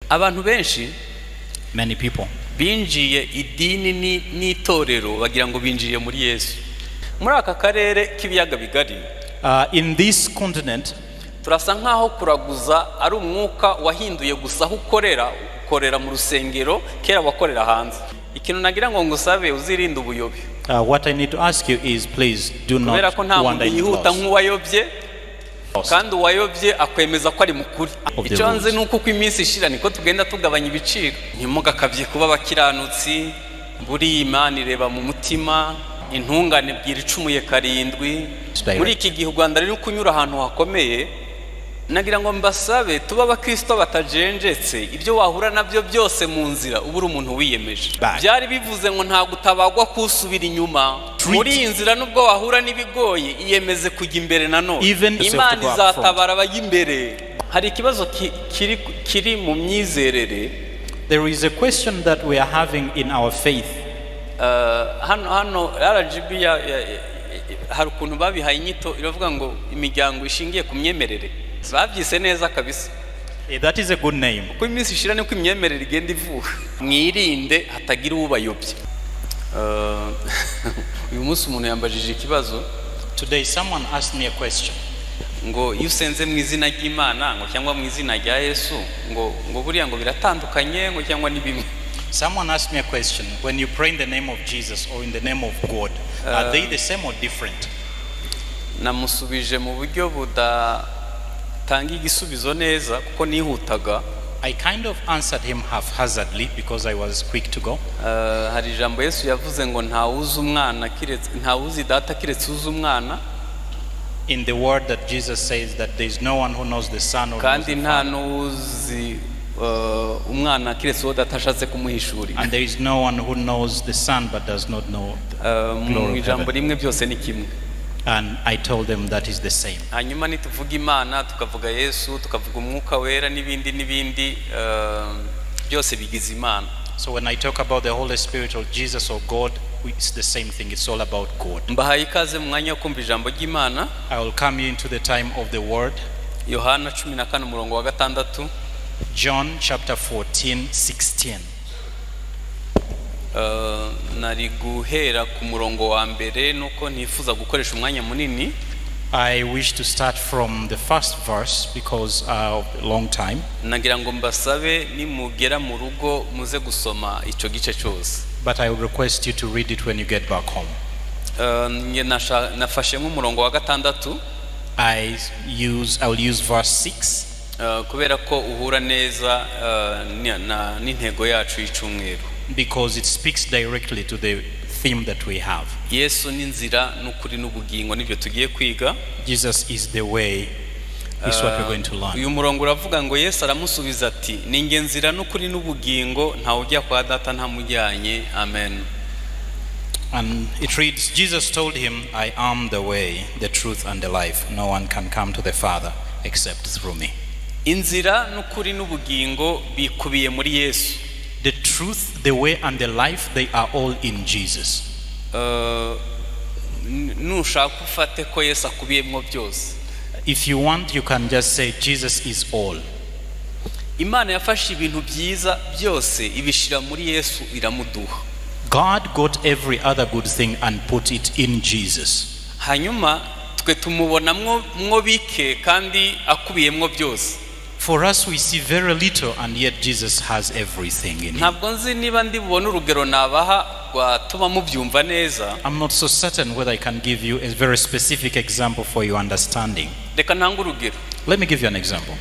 Abantu benshi, Many people binjiye idini n'itorero bagira ngo binjiye muri Yesu. Muri aka karere k'ibiyaga bigari, In this continent, turasa nk'aho kuraguza ari umwuka wahinduye gusa aho ukorera, ukorera mu rusengero, kera wakorera hanze. Ikintu nagira ngo ngusabe, uzirinde ubuyobe. What I need to ask you is, please do Kubera not ko nta muntu wander in yihuta loss. nk'uwayobye, kandi uwayobye akwemeza ko ari mukuri. Of the Icyo nzi rules. ni uko uko iminsi ishira niko tugenda tugabanya ibiciro. Ntimugakabye kuba abakiranutsi. Buriya Imana ireba mu mutima, intungane bwira icumuye karindwi. Direct. Muri iki gihe u Rwanda ruri kunyura ahantu hakomeye, nagira ngo mbasabe tube abakristo batajenjetse. Ibyo wahura nabyo byose mu nzira, uba uri umuntu wiyemeje. Back. Byari bivuze ngo ntabwo utabagwa kusubira inyuma. Treat. Muri iyi nzira, nubwo wahura n'ibigoye, iyemeze kujya imbere nanone. Even yourself to Imana go up front. izatabara abajya imbere. Hari ikibazo kiri mu myizerere. There is a question that we are having in our faith. Hano RGB hari ukuntu babihaye inyito, iravuga ngo imiryango ishingiye ku myemerere. Babyise neza kabisa. That is a good name. Uko iminsi ishira niko imyemerere igenda ivuka. Mwirinde hatagira ubayobya. Uyu munsi umuntu yambajije ikibazo. Today, someone asked me a question. Ngo iyo usenze mu izina ry'Imana ngo cyangwa mu izina rya Yesu, ngo buriya ngo biratandukanye, ngo cyangwa ni bimwe? Someone asked me a question. When you pray in the name of Jesus or in the name of God, are they the same or different? Namusubije mu buryo budatanga igisubizo neza kuko nihutaga. I kind of answered him haphazardly because I was quick to go. Hari ijambo Yesu yavuze ngo ntawuzi umwana kiretse, ntawuzi data kiretse uzi umwana. In the word that Jesus says that there is no one who knows the Son or knows Kandi the nta Father. n'uzi umwana keretse uwo data ashatse kumuhishurira. And there is no one who knows the Son but does not know the Mu glory of ijambo heaven. rimwe, byose ni kimwe. And I told them that is the same. Hanyuma nituvuga Imana, tukavuga Yesu, tukavuga Umwuka Wera n'ibindi n'ibindi, byose bigize Imana. So when I talk about the Holy Spirit or Jesus or God, it's the same thing. It's all about God. Mbahaye ikaze mu mwanya wo kumva ijambo ry'Imana. I will come you into the time of the word. Yohana 14, umurongo wa 6. John chapter 14, 16. Nari guhera ku murongo wa mbere, nuko ntifuza gukoresha umwanya munini. I wish to start from the first verse because of the long time. Nagira ngo mbasabe, nimugera mu rugo muze gusoma icyo gice cyose. But I will request you to read it when you get back home. Nge nafashe nk'umurongo wa 6. I will use verse 6 kubera ko uhura neza n'intego yacu y'icyumweru. Because it speaks directly to the theme that we have. Yesu n'inzira n'ukuri n'ubugingo, nibyo tugiye kwiga. Jesus is the way, is what we're going to learn. Uyu murongo uravuga ngo: Yesu aramusubiza ati: "Ni nge nzira n'ukuri n'ubugingo, ntawe ujya kwa data ntamujyanye." Amen. And it reads, "Jesus told him, 'I am the way, the truth, and the life. No one can come to the Father except through me.'" Inzira n'ukuri n'ubugingo bikubiye muri Yesu. The truth, the way, and the life, they are all in Jesus. Nushaka ufate ko Yesu akubiyemo byose. If you want, you can just say Jesus is all. Imana yafashe ibintu byiza byose ibishyira muri Yesu, iramuduha. God got every other good thing and put it in Jesus. Hanyuma twe tumubonamwo mwo bike kandi akubiyemwo byose. For us, we see very little, and yet Jesus has everything in him. Ntabwo nzi niba ndi bubone urugero nabaha rwatuma mubyumva neza. I'm not so certain whether I can give you a very specific example for your understanding. Reka ntange urugero. Let me give you an example.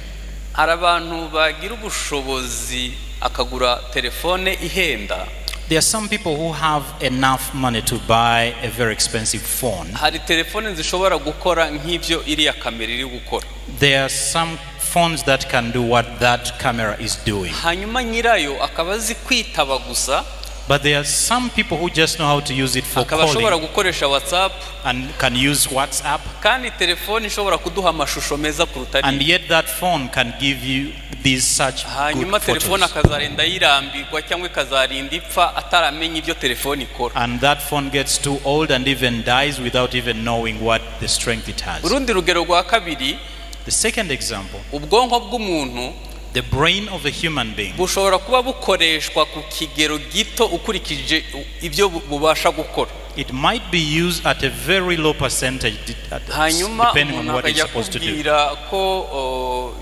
Hari abantu bagira ubushobozi akagura telefone ihenda. There are some people who have enough money to buy a very expensive phone. Hari telefone zishobora gukora nk'ibyo iriya kamera iri gukora. There are some phones that can do what that camera is doing. Hanyuma nyirayo akaba azi kwitaba gusa. But there are some people who just know how to use it for Akaba ashobora calling gukoresha WhatsApp. And can use WhatsApp. Kandi telefone ishobora kuduha amashusho meza kuruta And ariya. yet that phone can give you these such good Hanyuma telefone photos. akazarinda yirambirwa cyangwa ikazarinda ipfa ataramenya ibyo telefone ikora. And that phone gets too old and even dies without even knowing what the strength it has. Urundi rugero rwa kabiri: The second example, ubwonko bw'umuntu, The brain of a human being, bushobora kuba bukoreshwa ku kigero gito ukurikije ibyo bubasha gukora. It might be used at a very low percentage Hanyuma depending on umuntu what it's akajya supposed to do. kubwira ko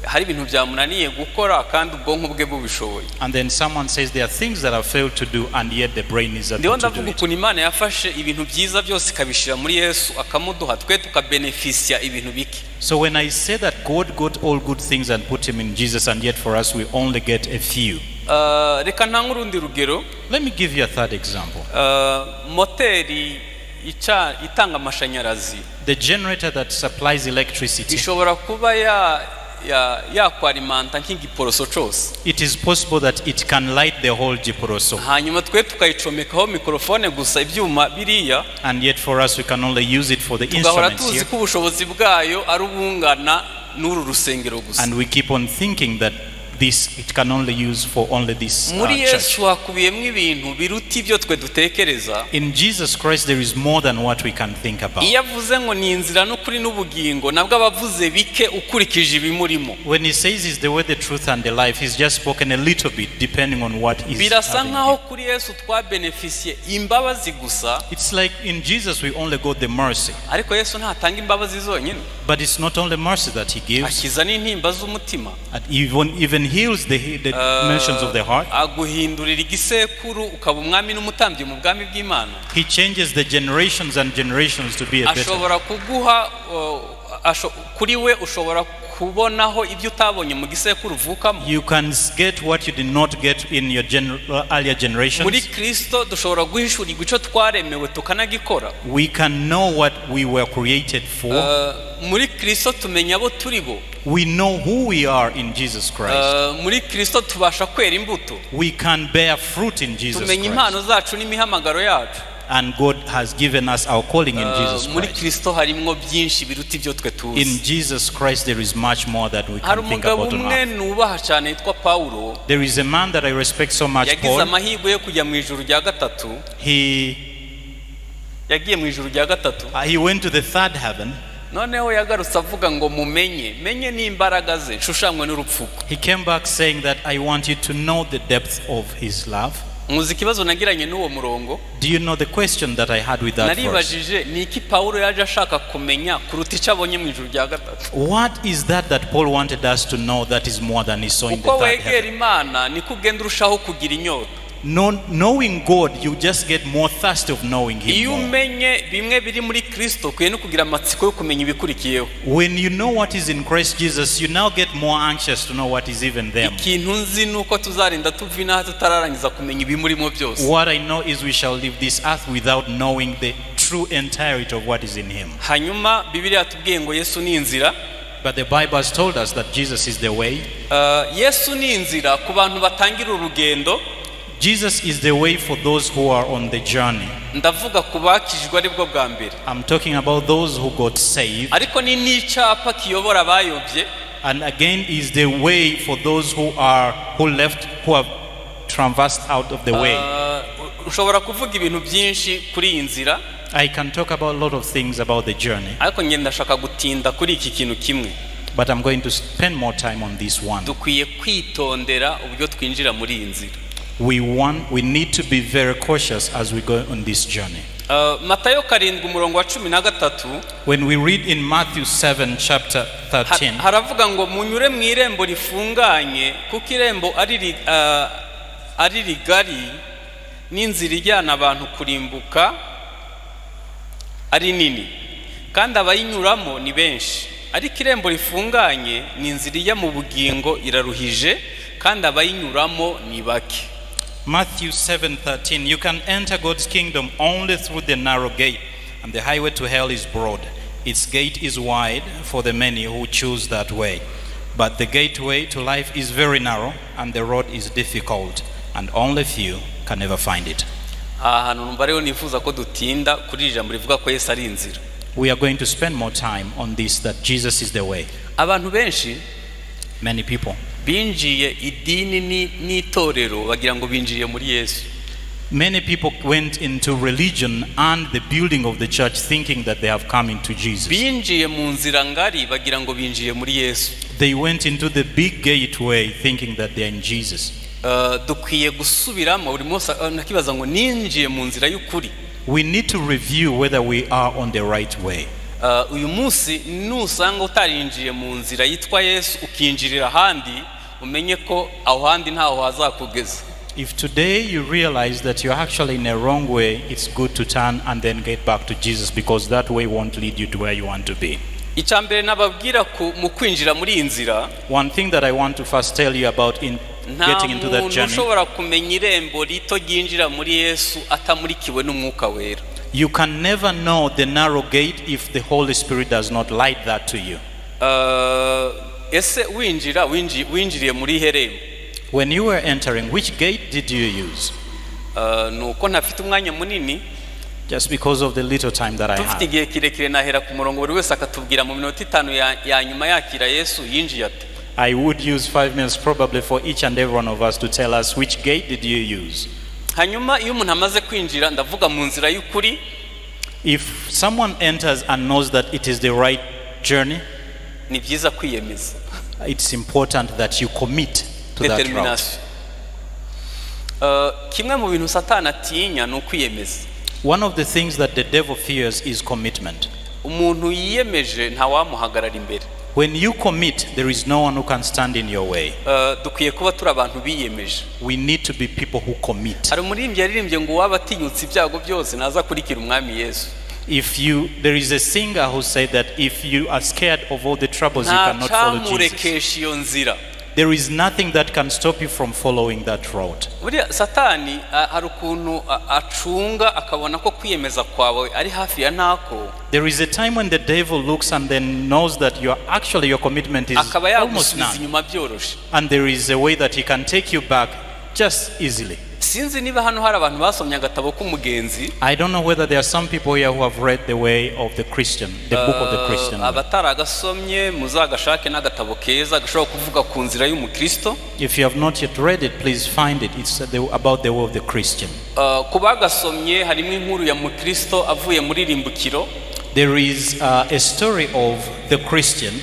hari ibintu byamunaniye gukora kandi ubwonko bwe bubishoboye. And then someone says there are things that have failed to do, and yet the brain is Ndiho able to do ndavuga it. Ukuntu Imana yafashe ibintu byiza byose ikabishyira muri Yesu akamuduha, twe tukabenefisiya ibintu bike. So when I say that God got all good things and put him in Jesus, and yet for us we only get a few. Reka ntange urundi rugero. Let me give you a third example. Moteri itanga amashanyarazi, The generator that supplies electricity, ishobora kuba ya ya yakwarimanta nk'igiporoso cyose, it is possible that it can light the whole Giporoso. Hanyuma twe tukayicomekaho mikorofone gusa, ibyuma biriya, And yet for us we can only use it for the tugahora instruments tuzi here. Ko ubushobozi bwayo ari ubungana n'uru rusengero gusa. And we keep on thinking that this it can only use for only this Muri church. Yesu hakubiyemo ibintu biruta ibyo twe dutekereza. In Jesus Christ there is more than what we can think about. Iyo avuze ngo ni inzira n'ukuri n'ubugingo, nabwo aba avuze bike ukurikije ibimurimo. When he says he's the way, the truth, and the life, he's just spoken a little bit depending on what is Birasa having nkaho him. Kuri Yesu twabenefisiye imbabazi gusa. It's like in Jesus we only got the mercy. Ariko Yesu ntatanga imbabazi zonyine. But it's not only mercy that he gives, Akiza n'intimba z'umutima. and even heals the dimensions of the heart. Aguhindurira igisekuru ukaba umwami n'umutambyi mu bwami bw'Imana. He changes the generations and generations to be a better. Ashobora kuguha kuri we ushobora kubonaho ibyo utabonye mu gisekuru uvukamo. You can get what you did not get in your earlier generations. Muri Kristo dushobora guhishurirwa icyo twaremewe tukanagikora. We can know what we were created for. Muri Kristo tumenya abo turi bo. We know who we are in Jesus Christ. Muri Kristo tubasha kwera imbuto. We can bear fruit in Jesus Tumenya impano Christ. Zacu n'imihamagaro yacu. And God has given us our calling in Jesus Muri Christ. Kristo harimo byinshi biruta ibyo twe tuzi. In Jesus Christ there is much more that we Hari can think umugabo about on umwe earth. Nubaha cyane yitwa Pawulo. There is a man that I respect so much, Yagize Paul. Amahirwe yo kujya mu ijuru rya gatatu. He, Yagiye mu ijuru rya gatatu. He went to the third heaven. Noneho yagarutse avuga ngo mumenye menye n'imbaraga ze nshushanywe n'urupfu rwe. He came back saying that I want you to know the depth of his love. Muzi ikibazo nagiranye n'uwo murongo? Do you know the question that I had with that verse? Naribajije ni iki Pawulo yaje ashaka kumenya kuruta icyo abonye mu ijuru rya gatatu? What is that that Paul wanted us to know that is more than he saw in the Uko third wegera heaven? Imana niko ugenda urushaho kugira inyota. No, knowing God, you just get more thirst of knowing Him Iyo more. umenye bimwe biri muri Kristo ukwiye no kugira amatsiko yo kumenya ibikurikiyeho. When you know what is in Christ Jesus, you now get more anxious to know what is even there. Ikintu nzi ni uko tuzarinda tuva inaha tutararangiza kumenya ibimurimo byose. What I know is we shall leave this earth without knowing the true entirety of what is in Him. Hanyuma Bibiliya yatubwiye ngo Yesu ni inzira. But the Bible has told us that Jesus is the way. Yesu ni inzira ku bantu batangira urugendo. Jesus is the way for those who are on the journey. Ndavuga ku bakijijwe aribwo bwa mbere. I'm talking about those who got saved. Ariko ni n'icyapa kiyobora abayobye. And again is the way for those who are who left, who have traversed out of the way. Ushobora kuvuga ibintu byinshi kuri iyi nzira. I can talk about a lot of things about the journey, Ariko njye ndashaka gutinda kuri iki kintu kimwe. But I'm going to spend more time on this one. Dukwiye kwitondera uburyo twinjira muri iyi nzira. We need to be very cautious as we go on this journey. Matayo 7 umurongo wa 13. When we read in Matthew 7 chapter 13, haravuga ngo munyure mu irembo rifunganye kuko irembo ari rigari n'inzira ijyana abantu kurimbuka ari nini kandi abayinyuramo ni benshi, ariko irembo rifunganye ni inzira ijya mu bugingo iraruhije kandi abayinyuramo ni bake. Matthew 7:13, you can enter God's kingdom only through the narrow gate, and the highway to hell is broad. Its gate is wide for the many who choose that way. But the gateway to life is very narrow, and the road is difficult, and only few can ever find it. Aha hantu numva rero nifuza ko dutinda kuri iri jambo rivuga ko Yesu ari inzira. We are going to spend more time on this, that Jesus is the way. Abantu benshi Many people binjiye idini n'itorero bagira ngo binjiriye muri Yesu. Many people went into religion and the building of the church thinking that they have come into Jesus. Binjiye mu nzira ngari bagira ngo binjiye muri Yesu. They went into the big gateway thinking that they are in Jesus. Dukwiye gusubiramo buri munsi nakibaza ngo ninjiye mu nzira y'ukuri. We need to review whether we are on the right way. Uyu munsi nusanga utarinjiye mu nzira yitwa Yesu ukinjirira ahandi, umenye ko aho handi ntaho hazakugeza. If today you realize that you're actually in a wrong way, it's good to turn and then get back to Jesus, because that way won't lead you to where you want to be. Icya mbere nababwira mu kwinjira muri iyi nzira, One thing that I want to first tell you about in getting into that muntu journey, ushobora kumenya irembo rito ryinjira muri Yesu atamurikiwe n'Umwuka Wera. You can never know the narrow gate if the Holy Spirit does not light that to you. Ese winjira winjiriye muri herembo? When you were entering, which gate did you use? Nuko ntafite umwanya munini. Just because of the little time that I Tufite have. igihe kirekire nahera ku murongo buri wese akatubwira mu minota itanu ya nyuma yakira Yesu yinjiye ate. I would use 5 minutes probably for each and every one of us to tell us which gate did you use. Hanyuma iyo umuntu amaze kwinjira, ndavuga mu nzira y'ukuri, If someone enters and knows that it is the right journey, ni byiza kwiyemeza. It's important that you commit to that route. Determination. Kimwe mu bintu Satani atinya ni ukwiyemeza. One of the things that the devil fears is commitment. Umuntu yiyemeje ntawamuhagarara imbere. When you commit, there is no one who can stand in your way. Dukwiye kuba turi abantu biyemeje. We need to be people who commit. Hari umuririmbyi yaririmbye ngo uwaba atinyutse ibyago byose naza kurikira Umwami Yesu. There is a singer who said that if you are scared of all the troubles, you cannot follow Jesus. Ntacamurekesha iyo nzira. There is nothing that can stop you from following that road. Buriya Satani hari ukuntu acunga akabona ko kwiyemeza kwawe ari hafi ya ntako. There is a time when the devil looks and then knows that your commitment is Akaba almost yagusubiza none. inyuma byoroshe. And there is a way that he can take you back just easily. Sinzi niba hano hari abantu basomye agatabo k'umugenzi. I don't know whether there are some people here who have read the way of the Christian, the book of the Christian. Abataragasomye muzagashake n'agatabo keza gashobora kuvuga ku nzira y'umukristo. If you have not yet read it, please find it. It's about the way of the Christian. Ku bagasomye harimo inkuru ya mukristo avuye muri rimbukiro. There is a story of the Christian.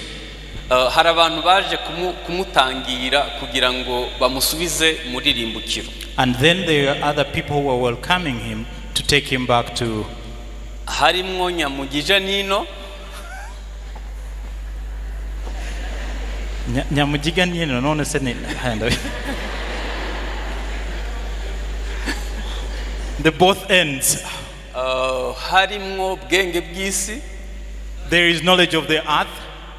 Hari abantu baje kumutangira kugira ngo bamusubize muri rimbukiro. And then there are other people who are welcoming him to take him back to. Harimwo Nyamugija Nino. Nyamujiga Nino, none se ni The both ends. Harimwo bwenge bw'isi. There is knowledge of the earth.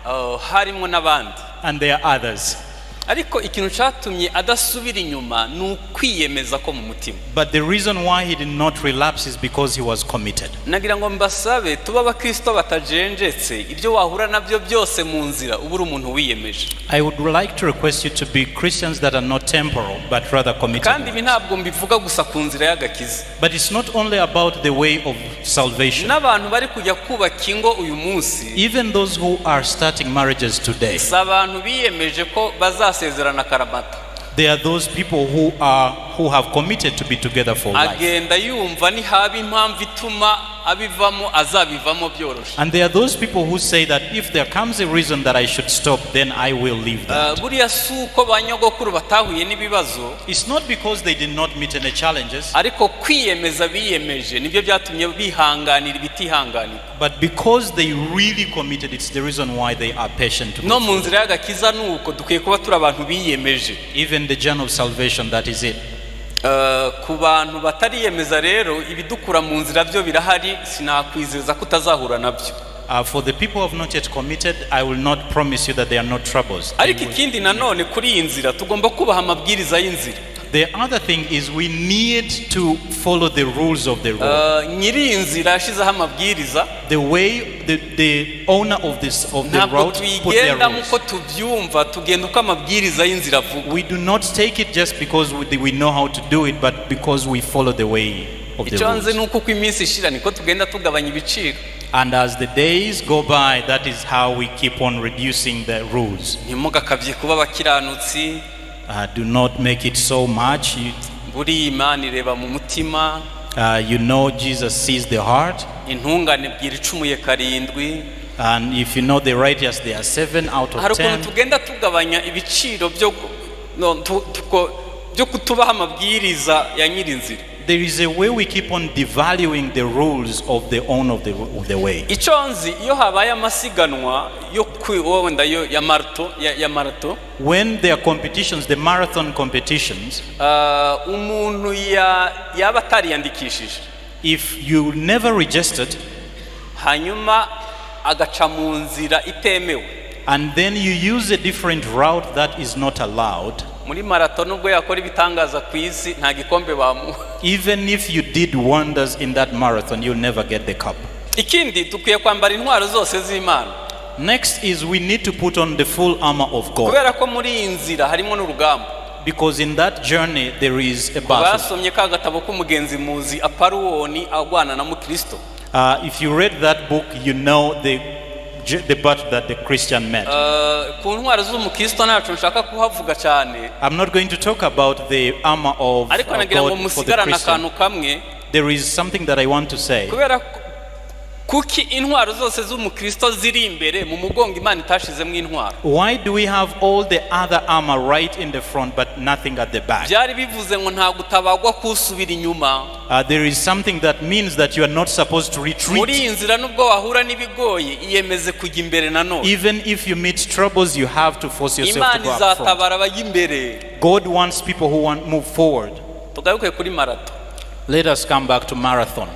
Harimwo n'abandi. And there are others. Ariko ikintu cyatumye adasubira inyuma ni ukwiyemeza ko mu mutima. But the reason why he did not relapse is because he was committed. Nagira ngo mbasabe tuba abakristo batajenjetse, ibyo wahura nabyo byose mu nzira uba uri umuntu wiyemeje. I would like to request you to be Christians that are not temporal but rather committed. Kandi ibi ntabwo mbivuga gusa ku nzira y'agakiza. But it's not only about the way of salvation. N'abantu bari kujya kubaka ingo uyu munsi, even those who are starting marriages today, si abantu biyemeje ko bazasezerana karamata. There are those people who have committed to be together for life. Agenda yumva ni haba impamvu ituma abivamo azabivamo byoroshe. And there are those people who say that if there comes a reason that I should stop, then I will leave that. Buriya si uko ba nyogokuru batahuye n'ibibazo. It's not because they did not meet any challenges. Ariko kwiyemeza biyemeje nibyo byatumye bihanganira ibitihanganira. But because they really committed, it's the reason why they are patient to go No mu through. nzira y'agakiza nuko dukwiye kuba turi abantu biyemeje. Even the journey of salvation, that is it. Ku bantu batariyemeza rero ibidukura mu nzira byo birahari, sinakwizeza ko utazahura nabyo. For the people who have not yet committed, I will not promise you that there are no troubles. Ariko ikindi nanone kuri iyi nzira tugomba kubaha amabwiriza y'inzira. The other thing is we need to follow the rules of the road. Nyiri iyi nzira yashizeho amabwiriza. The way the owner of this of the Ntabwo road put their tuyigenda rules. uko tubyumva, tugenda uko amabwiriza y'inzira avuga. We do not take it just because we know how to do it, but because we follow the way of the Icyo nzi rules. ni uko uko iminsi ishira niko tugenda tugabanya ibiciro. And as the days go by, that is how we keep on reducing the rules. Ntimugakabye kuba abakiranutsi. Do not make it so much. Buriya Imana ireba mu mutima. You know Jesus sees the heart. Intungane bwira icumuye karindwi. And if you know the righteous, there are 7 out Hari of ukuntu 10. tugenda tugabanya ibiciro byo no, byo kutubaha amabwiriza ya nyirinzira. There is a way we keep on devaluing the rules of the owner of the way. Icyo nzi, iyo habaye amasiganwa yo wenda yo ya marato ya marato, When there are competitions, the marathon competitions, umuntu yaba atariyandikishije, if you never registered, hanyuma agaca mu nzira itemewe, and then you use a different route that is not allowed, muri marato nubwo yakora ibitangaza ku isi nta gikombe bamuha. even if you did wonders in that marathon, you'll never get the cup. Ikindi, dukwiye kwambara intwaro zose z'Imana. Next is we need to put on the full armor of God. Kubera ko muri iyi nzira harimo n'urugamba. Because in that journey there is a battle. Basomye ka gatabo k'umugenzi muzi Aparuwoni agwana na Mukristo. If you read that book, you know the battle that the Christian met. Ku ntwaro z'umukristo ntacu nshaka kuhavuga cyane. I'm not going to talk about the armor of Ariko nagira ngo God for the musigarane Christian. akantu kamwe. There is something that I want to say. Kubera kuki intwaro zose z'umukristo ziri imbere mu mugongo Imana itashizemo intwaro? Why do we have all the other armor right in the front but nothing at the back? Byari bivuze ngo nta gutabagwa kusubira inyuma. There is something that means that you are not supposed to retreat. Muri iyi nzira nubwo wahura n'ibigoye iyemeze kujya imbere nanone. Even if you meet troubles, you have to force yourself to Imana go up front. izatabara abajya imbere. God wants people who want move forward. Tugaruke kuri marato. Let us come back to marathon.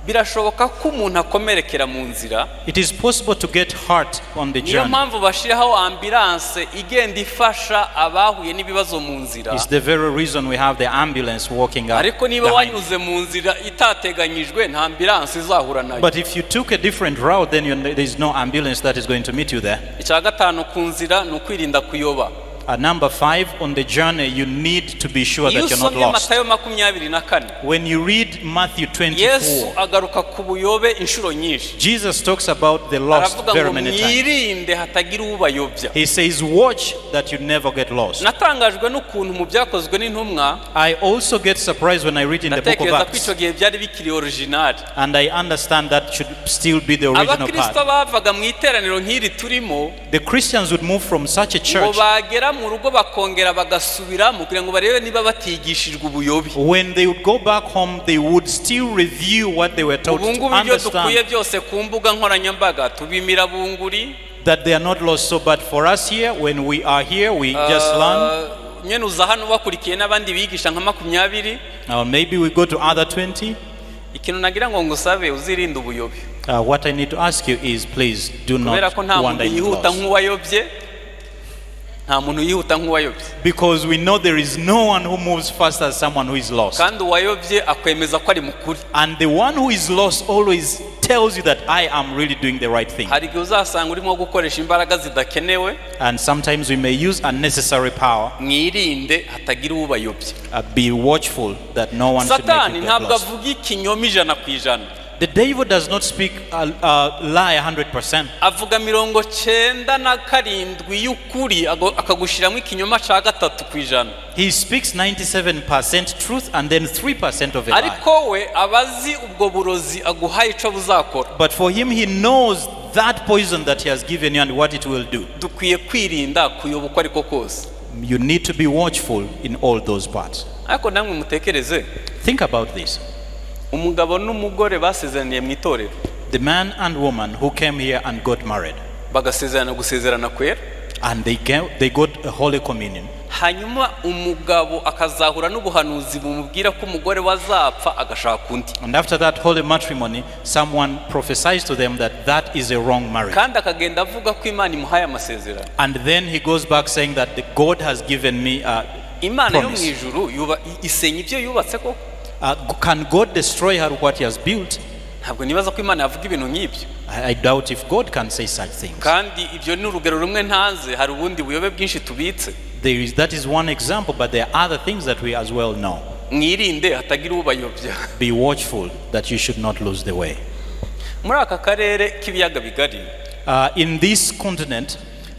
Birashoboka ko umuntu akomerekera mu nzira. It is possible to get hurt on the Niyo journey. mpamvu bashiraho ambulance igenda ifasha abahuye n'ibibazo mu nzira. It's the very reason we have the ambulance walking up. Ariko niba behind. wanyuze mu nzira itateganyijwe nta ambulance izahura nayo. But if you took a different route, then there is no ambulance that is going to meet you there. Icya gatanu ku nzira ni ukwirinda kuyoba. Number 5, on the journey, you need to be sure that you're not lost. Matayo 24. When you read Matthew 24, Yesu agaruka ku buyobe inshuro nyinshi. Jesus talks about the lost very many times. Mwirinde hatagira ubayobya. He says, watch that you never get lost. Natangajwe n'ukuntu mu byakozwe n'intumwa. I also get surprised when I read in the book of Acts. Icyo gihe byari bikiri original. And I understand that should still be the original part. Abakristo bavaga mu iteraniro nk'iri turimo. The Christians would move from such a church. Ngo bagera mu rugo bakongera bagasubiramo kugira ngo barebe niba batigishijwe ubuyobe. When they would go back home, they would still review what they were taught to understand. Ubu byose ku mbuga nkoranyambaga tubimira bunguri. That they are not lost. So, but for us here, when we are here, we just learn. Nyene uza hano bakurikiye n'abandi bigisha nka 20. Now maybe we go to other 20. Ikintu nagira ngo ngusabe uzirinde ubuyobe. What I need to ask you is, please do not wander in lost. Nta muntu yihuta nk'uwayobye. Because we know there is no one who moves fast as someone who is lost. Kandi uwayobye akwemeza ko ari mukuri. And the one who is lost always tells you that I am really doing the right thing. Hari igihe uzasanga urimo gukoresha imbaraga zidakenewe. And sometimes we may use unnecessary power. Mwirinde hatagira ubayobye. Be watchful that no one should make you get Satani ntabwo lost. avuga ikinyoma 100%. The devil does not speak a lie 100%. Avuga 97 y'ukuri akagushiramo ikinyoma ca 3%. He speaks 97% truth and then 3% of a lie. Ariko we abazi ubwo burozi aguhaye ico buzakora. But for him, he knows that poison that he has given you and what it will do. Dukwiye kwirinda kuyoba uko ariko kose. You need to be watchful in all those parts. Ariko namwe mutekereze. Think about this. Umugabo n'umugore basezeraniye mu itorero. The man and woman who came here and got married. Bagasezerana gusezerana kwera. And they got a holy communion. Hanyuma umugabo akazahura n'ubuhanuzi bumubwira ko umugore wazapfa agashaka undi. And after that holy matrimony, someone prophesies to them that that is a wrong marriage. Kandi akagenda avuga ko Imana imuhaye amasezerano. And then he goes back saying that the God has given me a Imana yo promise. mu ijuru isenya ibyo yubatse koko. Can God destroy her what he has built? Ntabwo nibaza ko Imana yavuga ibintu nk'ibyo. I doubt if God can say such things. Kandi ibyo ni urugero rumwe ntanze, hari ubundi buyobe bwinshi tubitse. That is one example, but there are other things that we as well know. Mwirinde hatagira ubayobya. Be watchful that you should not lose the way. Muri aka karere k'ibiyaga bigari, in this continent,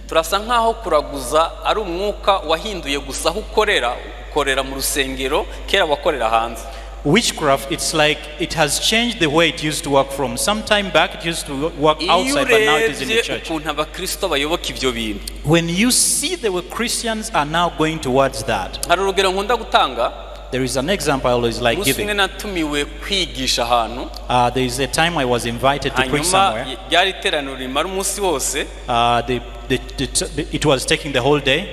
turasa nkaho kuraguza ari umwuka wahinduye gusa aho ukorera Ukorera mu rusengero, kera wakorera hanze. Witchcraft, it's like it has changed the way it used to work from. Some time back, it used to work Iyo outside, but now it is in the urebye church. ukuntu abakristo bayoboka ibyo bintu, When you see the way Christians are now going towards that, hari urugero nkunda gutanga. There is an example I always like Umunsi umwe giving. Natumiwe kwigisha ahantu. There is a time I was invited to preach Hanyuma somewhere. Ryari iteraniro rimara umunsi wose. It was taking the whole day.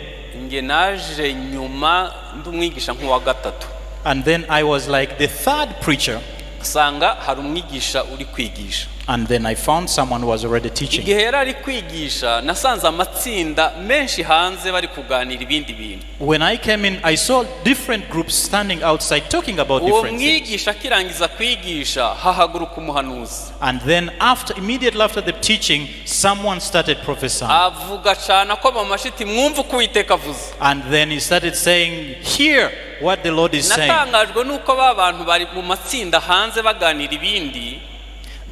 Nge naje nyuma ndi umwigisha nk'uwa gatatu. And then I was like the third preacher. Nsanga hari umwigisha uri kwigisha. And then I found someone who was already teaching. Igihe yari ari kwigisha nasanze amatsinda menshi hanze bari kuganira ibindi bintu. When I came in, I saw different groups standing outside talking about Uwo different things. mwigisha akirangiza kwigisha hahaguruka umuhanuzi. And then immediately after the teaching, someone started prophesying. Avuga cyane akoma amashyi ati mwumve uko Uwiteka avuze. And then he started saying, "Hear what the Lord is saying." Natangajwe nuko ba bantu bari mu matsinda hanze baganira ibindi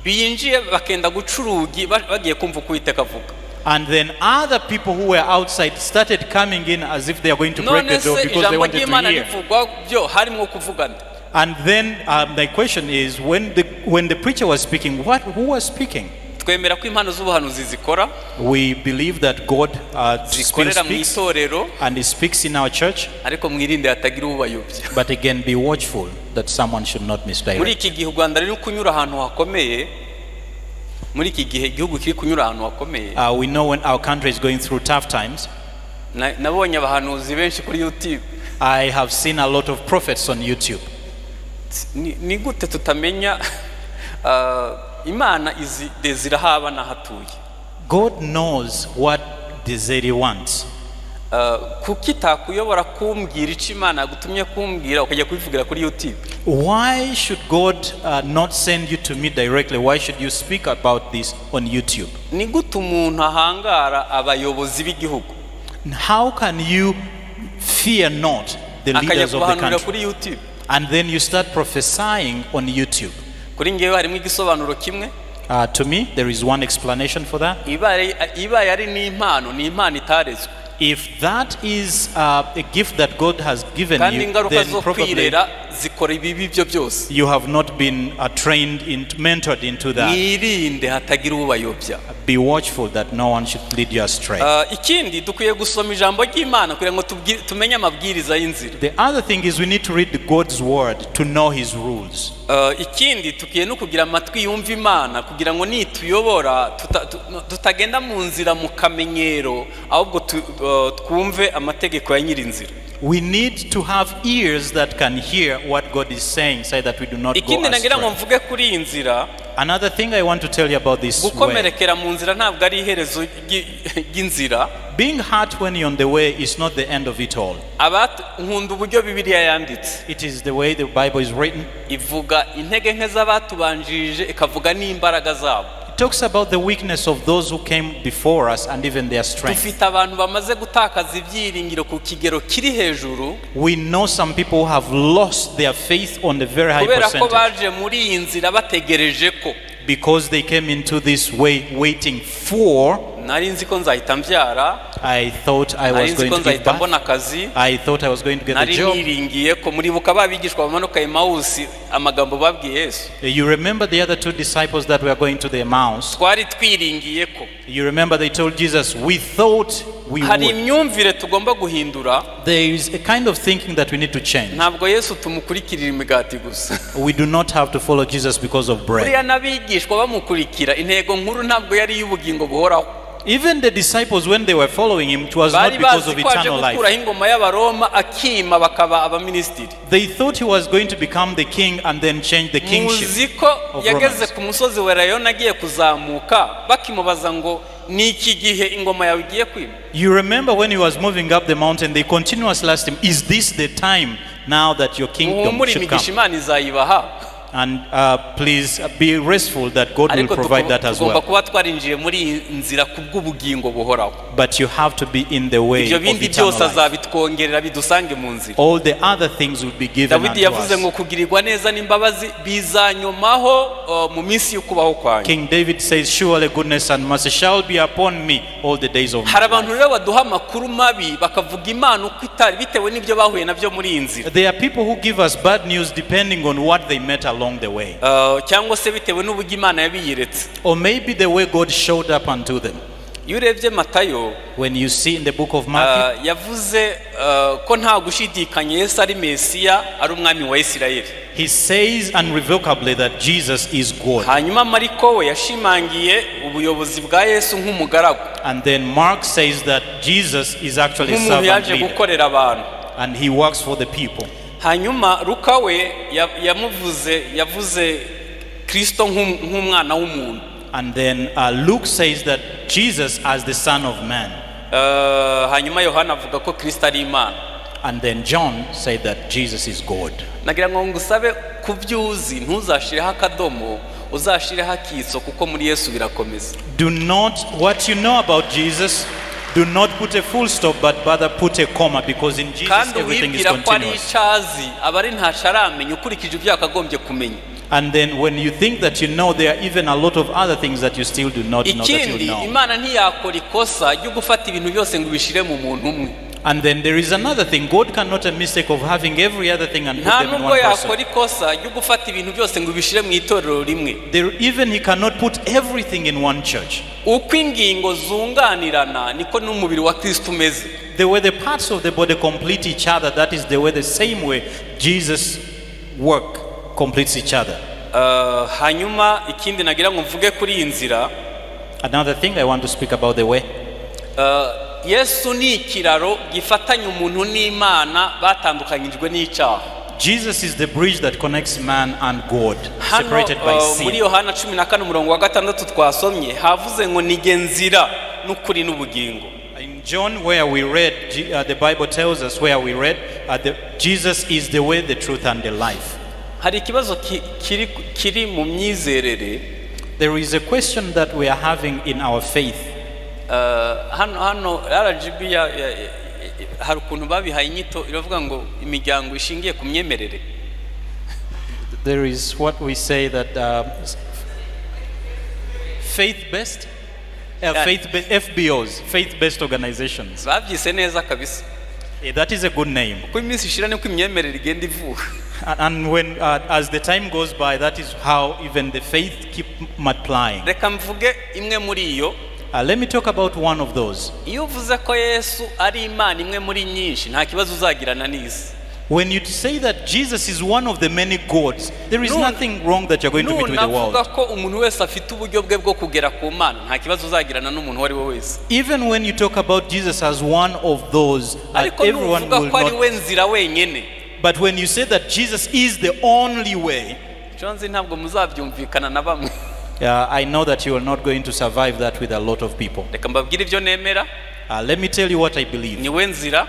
binjiye bakenda guca urugi bagiye kumva uko Uwiteka avuga. And then other people who were outside started coming in as if they are going to break None the door se because they ijambo wanted to ry'Imana hear. rivugwa byo harimo kuvugana. And then my question is, when the preacher was speaking, who was speaking? Twemera ko impano z'ubuhanuzi zikora. We believe that God still Zikorera mu speaks itorero. And He speaks in our church. Ariko mwirinde hatagira ubayobya. But again, be watchful that someone should not Muri misdirect. iki gihe u Rwanda ruri kunyura ahantu hakomeye, muri iki gihe igihugu kiri kunyura ahantu hakomeye. We know when our country is going through tough times. Nabonye abahanuzi benshi kuri YouTube. I have seen a lot of prophets on YouTube. Ni gute tutamenya Imana izi Desire haba n'ahatuye? God knows what Desire wants. Kuki itakuyobora kumbwira icyo Imana yagutumye kumbwira ukajya kubivugira kuri YouTube? Why should God not send you to me directly? Why should you speak about this on YouTube? Ni gute umuntu ahangara abayobozi b'igihugu? How can you fear not the Akajya leaders of the kubahanurira country? kuri YouTube. And then you start prophesying on YouTube. Kuri ngewe harimo igisobanuro kimwe. To me, there is one explanation for that. Ibaye ari n'impano, ni impano itarezwe. If that is a gift that God has given Kandi you, ingaruka then zo probably kwirera zikora ibibi byo byose. you have not been trained, mentored into that. Mwirinde hatagira ubayobya. Be watchful that no one should lead you astray. Ikindi dukwiye gusoma ijambo ry'Imana kugira ngo tumenye amabwiriza y'inzira. The other thing is we need to read God's word to know His rules. Ikindi tukwiye no kugira amatwi yumva Imana kugira ngo nituyobora tutagenda mu nzira mu kamenyero ahubwo twumve amategeko ya nyirinzira. We need to have ears that can hear what God is saying so that we do not go Ikindi nagira ngo astray. mvuge kuri iyi nzira, Another thing I want to tell you about this way. Gukomerekera mu nzira ntabwo ari iherezo ry'inzira. Being hurt when you're on the way is not the end of it all. Nkunda uburyo Bibiliya yanditse. It is the way the Bible is written. Ivuga intege nke z'abatubanjirije, ikavuga n'imbaraga zabo. It talks about the weakness of those who came before us and even their strength. Dufite abantu bamaze gutakaza ibyiringiro ku kigero kiri hejuru. We know some people who have lost their faith on the very high Kubera ko percentage. Baje muri iyi nzira bategereje ko. Because they came into this way waiting for. Nari nzi ko nzahita mbyara. I thought I Nari was nzi going ko to give nzahita birth. mbona akazi. I thought I was going to get a Nari job. niringiye ko muribuka babigishwa bamanuka Emausi amagambo babwiye Yesu. You remember the other two disciples that were going to the Emmaus? Twari twiringiye ko. You remember they told Jesus, we thought we Hari would. Imyumvire tugomba guhindura. There is a kind of thinking that we need to change. Ntabwo Yesu tumukurikirira imigati gusa. We do not have to follow Jesus because of bread. Buriya n'abigishwa bamukurikira intego nkuru ntabwo yari iy'ubugingo buhoraho. Even the disciples, when they were following him, it was not Bari because bazi of ko aje eternal life. gukuraho ingoma y'Abaroma akima bakaba abaminisitiri. They thought he was going to become the king and then change the kingship Muzi ko of yageze Romans. ku musozi wa Elayono agiye kuzamuka bakimubaza ngo ni iki gihe ingoma yawe igiye kwima. You remember when he was moving up the mountain, they continuously asked him, is this the time now that your kingdom Muhumure should imigisha come? Imana izayibaha. And please be restful that God will Ariko provide that as tugomba well. kuba twarinjiye muri iyi nzira kubw'ubugingo buhoraho. But you have to be in the way Ibyo of bindi eternal byose life. azabitwongerera bidusange mu nzira. All the other things will be given Dawidi unto yavuze us. ngo kugirirwa neza n'imbabazi bizanyomaho mu minsi y'ukubaho kwanjye. King David says, "Surely goodness and mercy shall be upon me all the days of my Hari abantu life." rero baduha amakuru mabi, bakavuga Imana uko itari bitewe n'ibyo bahuye nabyo muri iyi nzira. There are people who give us bad news depending on what they met along the way, Cyangwa se bitewe n'uburyo Imana yabiyeretse. or maybe the way God showed up unto them. Iyo urebye Matayo, When you see in the book of Matthew, yavuze ko nta gushidikanya Yesu ari Mesiya, ari umwami wa Isirayeli. he says unrevocably that Jesus is God. Hanyuma Mariko we yashimangiye ubuyobozi bwa Yesu nk'umugaragu, And then Mark says that Jesus is actually a nk'umuntu servant yaje leader, gukorera abantu. and he works for the people. Hanyuma Luka we yamuvuze, yavuze Kristo nk'umwana w'umuntu. And then Luke says that Jesus as the Son of Man. Hanyuma Yohana avuga ko Kristo ari Imana. And then John said that Jesus is God. Nagira ngo ngusabe kubyuzi, ntuzashireho akadomo, uzashireho akitso, kuko muri Yesu birakomeza. Do not, what you know about Jesus, do not put a full stop, but rather put a comma, because in Jesus Kandi everything is uwibwira ko ari continuous. icyo azi aba ari ntacyo aramenya ukurikije ibyo yakagombye kumenya. And then when you think that you know, there are even a lot of other things that you still do not know that you Ikindi, know. Imana ntiyakora ikosa ryo gufata ibintu byose ngo ibishire mu muntu umwe. And then there is another thing. God cannot a mistake of having every other thing and put Nta them in nubwo one person. yakora ikosa ryo gufata ibintu byose ngo ibishire mu itorero rimwe. There, even he cannot put everything in one church. Uko ingingo zunganirana niko n'umubiri wa Kristo umeze. The way the parts of the body complete each other, that is the way, the same way Jesus' work completes each other. Hanyuma ikindi nagira ngo mvuge kuri iyi nzira, Another thing I want to speak about the way. Yesu ni ikiraro gifatanya umuntu n'Imana batandukanyijwe n'icyaha. Jesus is the bridge that connects man and God, Hano separated by muri sin. Yohana 14 umurongo wa 6 twasomye havuze ngo nige nzira n'ukuri n'ubugingo. In John, where we read, the Bible tells us where we read, Jesus is the way, the truth, and the life. Hari ikibazo kiri mu myizerere. There is a question that we are having in our faith. Hano RGB hari ukuntu babihaye inyito iravuga ngo imiryango ishingiye ku myemerere. There is what we say that faith-based, faith FBOs, faith-based organizations. Babyise neza kabisa. That is a good name. Uko iminsi ishira niko imyemerere igenda ivuka. And when, as the time goes by, that is how even the faith keep multiplying. Reka mvuge imwe muri iyo. Let me talk about one of those. Iyo uvuze ko Yesu ari Imana imwe muri nyinshi, nta kibazo uzagirana n'isi. When you say that Jesus is one of the many gods, there is No, nothing wrong that you're going to meet with the Nunavuga world. ko umuntu wese afite uburyo bwe bwo kugera ku Mana, nta kibazo uzagirana n'umuntu uwo ari we wese. Even when you talk about Jesus as one of those, Ariko everyone nuvuga will ko ari not. we nzira wenyine, But when you say that Jesus is the only way, icyo nzi ntabwo muzabyumvikana na bamwe. I know that you are not going to survive that with a lot of people. Reka mbabwire ibyo nemera. Let me tell you what I believe. Niwe nzira,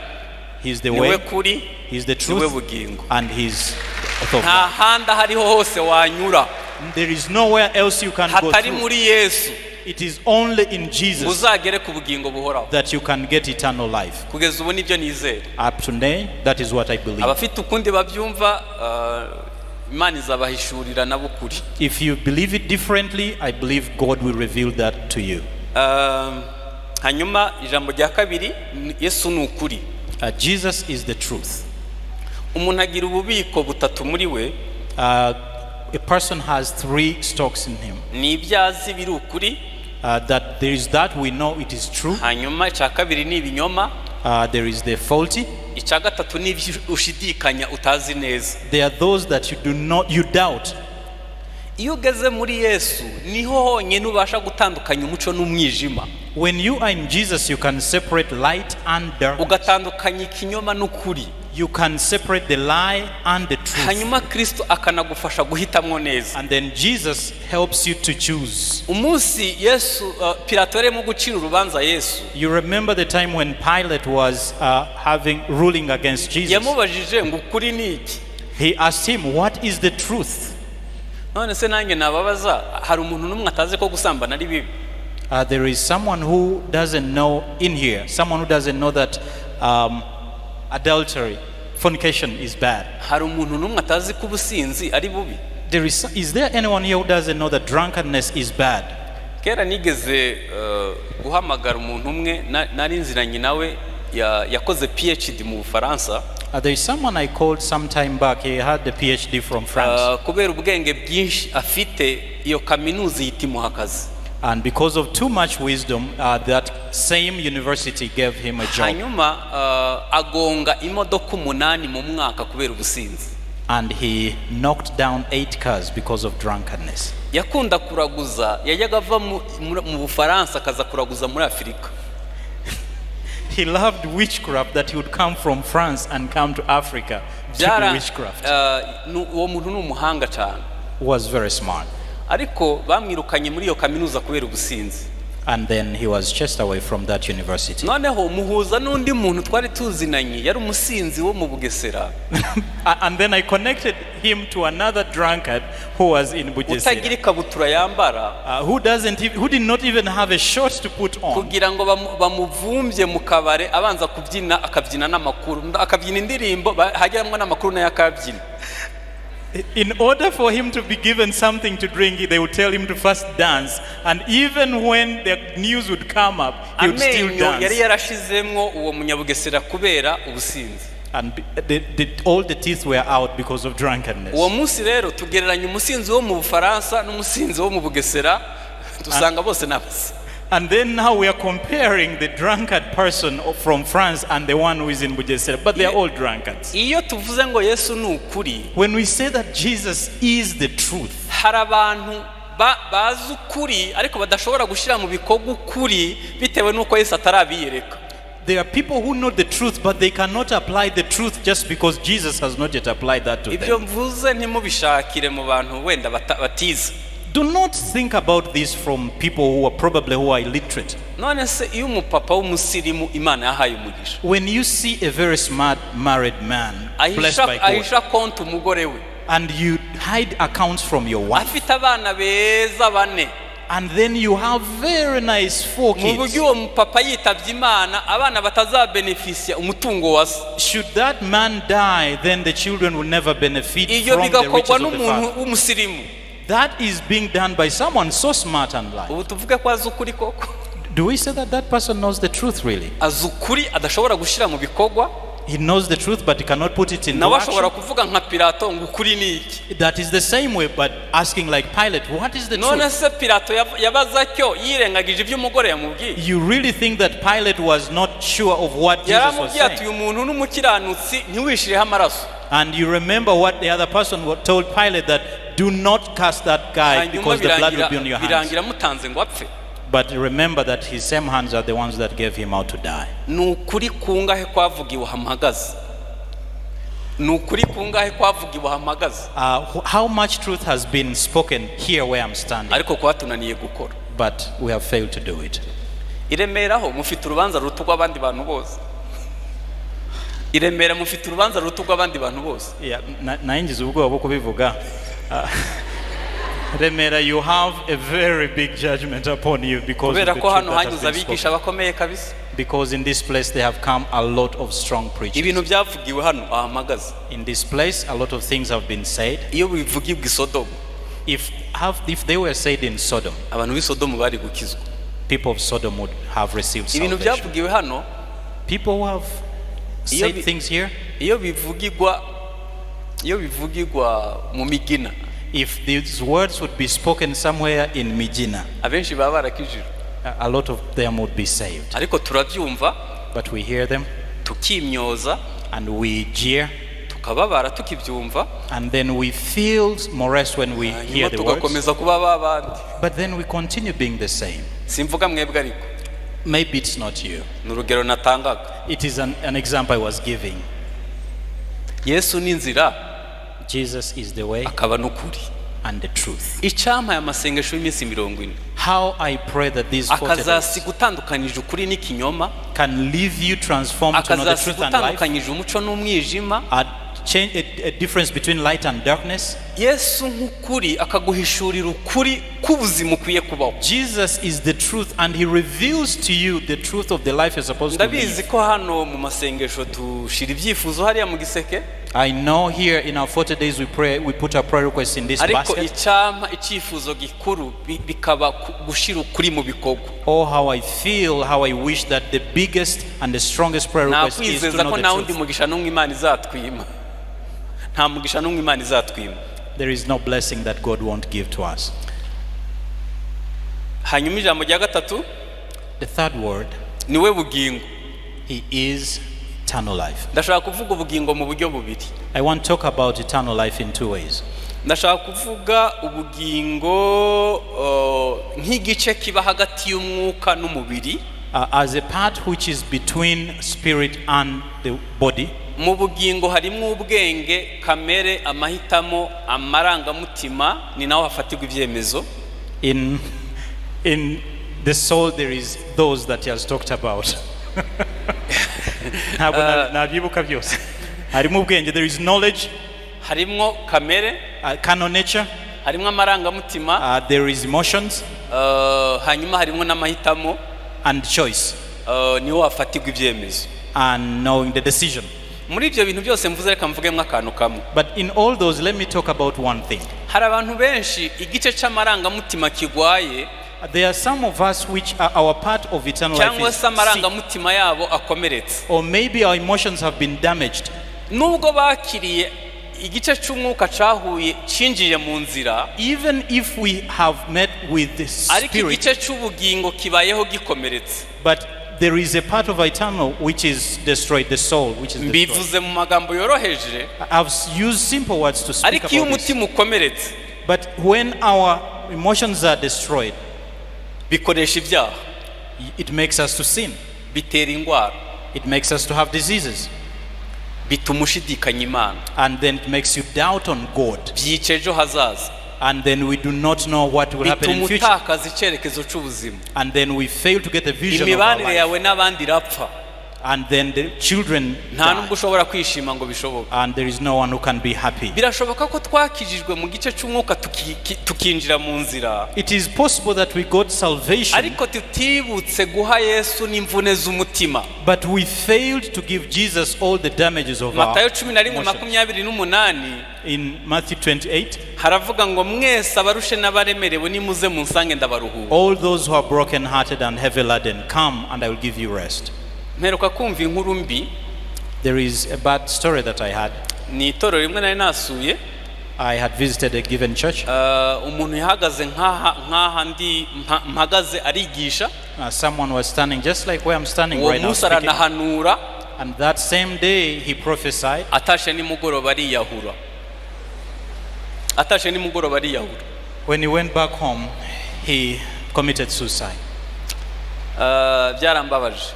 He's the niwe way, kuri, He's the niwe truth, bugingo. and He's the Nta handi aho ariho hose wanyura There is nowhere else you can go hatari through. muri Yesu It is only in Jesus uzagere ku bugingo buhoraho. that you can get eternal life. Kugeza ubu nibyo nizera. Up to today, that is what I believe. Abafite ukundi babyumva, Imana izabahishurira nabo ukuri. If you believe it differently, I believe God will reveal that to you. Hanyuma ijambo rya kabiri, Yesu ni ukuri. Jesus is the truth. Umuntu agira ububiko butatu muri we. A person has three stocks in him. Ni ibyo azi biri ukuri. That there is that we know it is true. Hanyuma icya kabiri ni ibinyoma. There is the faulty. Icya gatatu ni ibyo ushidikanya utazi neza. There are those that you do not, you doubt. Iyo ugeze muri Yesu niho honyine ubasha gutandukanya umuco n'umwijima. When you are in Jesus, you can separate light and darkness. Ugatandukanya ikinyoma n'ukuri. You can separate the lie and the truth. Hanyuma Kristo akanagufasha guhitamwo neza. And then Jesus helps you to choose. Umunsi Yesu Pilato yarimo gucira urubanza Yesu, You remember the time when Pilate was having ruling against Jesus. yamubajije ngo ukuri ni iki? He asked him, "What is the truth?" None se nanjye nababaza, hari umuntu n'umwe atazi ko gusambana ari bibi? There is someone who doesn't know in here, someone who doesn't know that adultery, fornication is bad. Hari umuntu n'umwe atazi ko ubusinzi ari bubi? Is there anyone here who doesn't know that drunkenness is bad? Kera nigeze guhamagara umuntu umwe nari nziranye nawe, yakoze PhD mu Bufaransa. There is someone I called some time back. He had the PhD from France. Kubera ubwenge bwinshi afite, iyo kaminuza ihita imuha akazi. And because of too much wisdom, that same university gave him a job. Hanyuma agonga imodoka 8 mu mwaka kubera ubusinzi. And he knocked down 8 cars because of drunkenness. Yakunda kuraguza, yajyaga ava mu Bufaransa akaza kuraguza muri Afurika. He loved witchcraft, that he would come from France and come to Africa to do witchcraft. Uwo muntu ni umuhanga cyane. Was very smart. Ariko bamwirukanye muri iyo kaminuza kubera ubusinzi. And then he was chased away from that university. Noneho muhuza n'undi muntu twari tuzinanye, yari umusinzi wo mu Bugesera. And then I connected him to another drunkard who was in Bugesera. Utagira ikabutura yambara. Who did not even have a shirt to put on. Kugira ngo bamuvumbye mu kabare, abanza kubyina, akabyina n'amakuru, akabyina indirimbo, hageramwo n'amakuru nayo akabyina. In order for him to be given something to drink, they would tell him to first dance. And even when the news would come up, he would still dance. And all the teeth were out because of drunkenness. And then now we are comparing the drunkard person from France and the one who is in Bugesera, but they are all drunkards. When we say that Jesus is the truth, there are people who know the truth, but they cannot apply the truth just because Jesus has not yet applied that to them. Do not think about this from people who are probably who are illiterate. When you see a very smart married man blessed by God, and you hide accounts from your wife, and then you have very nice 4 kids. Should that man die, then the children will never benefit from the riches of the father. That is being done by someone so smart and like. Do we say that that person knows the truth really? He knows the truth, but he cannot put it into action. That is the same way, but asking like Pilate, what is the truth? You really think that Pilate was not sure of what Jesus was saying? And you remember what the other person told Pilate, that do not cast that guy because the blood will be on your hands. But remember that his same hands are the ones that gave him out to die. How much truth has been spoken here where I'm standing? But we have failed to do it. Yeah, Remera, you have a very big judgment upon you because of the truth that has been spoken. Because in this place there have come a lot of strong preachers. In this place a lot of things have been said. If they were said in Sodom, people of Sodom would have received salvation. People who have said things here, if these words would be spoken somewhere in Mijina, a lot of them would be saved. But we hear them, and we jeer, and then we feel morose when we hear the words. But then we continue being the same. Maybe it's not you. It is an example I was giving. Jesus is the way and the truth. How I pray that these 40 days can leave you transformed to know the truth and life, change, a difference between light and darkness. Yesu nk'ukuri akaguhishurira ukuri k'ubuzima ukwiye kubaho. Jesus is the truth, and he reveals to you the truth of the life you're supposed to Ndabizi live. ko hano mu masengesho dushira ibyifuzo hariya mu giseke. I know here in our 40 days we pray, we put our prayer requests in this Ariko basket. icyampa icyifuzo gikuru bikaba gushira ukuri mu bikorwa. Oh, how I feel, how I wish that the biggest and the strongest prayer request is to Nakwizeza know ko the nta wundi truth. mugisha n'umwe Imana izatwima, nta mugisha n'umwe Imana izatwima. There is no blessing that God won't give to us. Hanyuma ijambo rya gatatu, The third word, niwe bugingo. he is eternal life. Ndashaka kuvuga ubugingo mu buryo bubiri. I want to talk about eternal life in two ways. Ndashaka kuvuga ubugingo nk'igice kiba hagati y'umwuka n'umubiri. As a part which is between spirit and the body. Mu bugingo harimo ubwenge, kamere, amahitamo, amarangamutima, ni naho hafatirwa ibyemezo. In the soul there is those that he has talked about. Ntabwo nabyibuka byose. Harimo ubwenge, there is knowledge, harimo kamere, carnal nature, harimo amarangamutima, there is emotions, hanyuma harimo n'amahitamo, and choice, niho hafatirwa ibyemezo. and knowing the decision. Muri ibyo bintu byose mvuze, reka mvugemo akantu kamwe. But in all those, let me talk about one thing. Hari abantu benshi igice cy'amarangamutima kigwaye, There are some of us which are our part of eternal life cyangwa is se sick, amarangamutima yabo akomeretse. or maybe our emotions have been damaged. Nubwo bakiriye igice cy'umwuka cyahuye cinjiye mu nzira, Even if we have met with the ariko spirit, igice cy'ubugingo kibayeho gikomeretse. but there is a part of eternal which is destroyed, the soul which is destroyed. Mbivuze mu magambo yoroheje, I've used simple words to speak ariko iyo about this. umutima ukomeretse, But when our emotions are destroyed, bikoresha ibyaha, it makes us to sin. bitera indwara, It makes us to have diseases. bituma ushidikanya Imana, And then it makes you doubt on God. byica ejo hazaza, And then we do not know what will happen in bituma the future. utakaza icyerekezo cy'ubuzima, And then we fail to get a vision of our imibanire life. yawe n'abandi irapfa, And then the children nta die. nubwo ushobora kwishima ngo bishoboke. And there is no one who can be happy. Birashoboka ko twakijijwe mu gice cy'umwuka tukinjira mu nzira, It is possible that we got salvation, ariko tutibutse guha Yesu n'imvune z'umutima. but we failed to give Jesus all the damages of our Matayo 11 emotions. 28 In Matthew 28, haravuga ngo mwese abarushe n'abaremerewe nimuze munsange ndabaruhura. all those who are brokenhearted and heavy laden, come and I will give you rest. Mperuka kumva inkuru mbi. There is a bad story that I had. Ni itorero rimwe nari nasuye. I had visited a given church. Umuntu yahagaze nk'aha ndi mpagaze arigisha. Someone was standing just like where I'm standing Uwo right now munsi speaking. aranahanura. And that same day he prophesied. Atashe nimugoroba ariyahura. Atashe nimugoroba ariyahura. When he went back home, he committed suicide. Byarambabaje.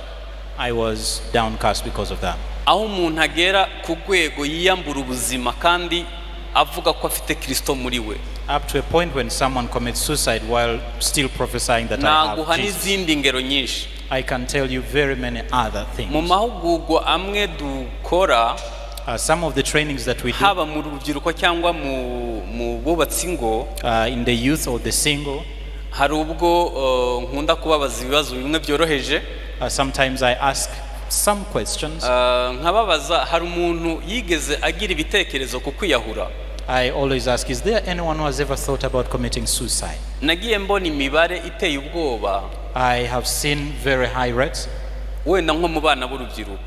I was downcast because of that. Aho umuntu agera ku rwego yiyambura ubuzima kandi avuga ko afite Kristo muri we. Up to a point when someone commits suicide while still prophesying that I have Naguha Jesus. n'izindi ngero nyinshi. I can tell you very many other things. Mu mahugurwa amwe dukora, Some of the trainings that we do, haba mu rubyiruko cyangwa mu bubatsi ingo, in the youth or the single, hari ubwo nkunda kubabaza ibibazo bimwe byoroheje. Sometimes I ask some questions. Nkababaza hari umuntu yigeze agira ibitekerezo ku kwiyahura? I always ask, is there anyone who has ever thought about committing suicide? Nagiye mbona imibare iteye ubwoba. I have seen very high rates. Wenda nko mu bana b'urubyiruko.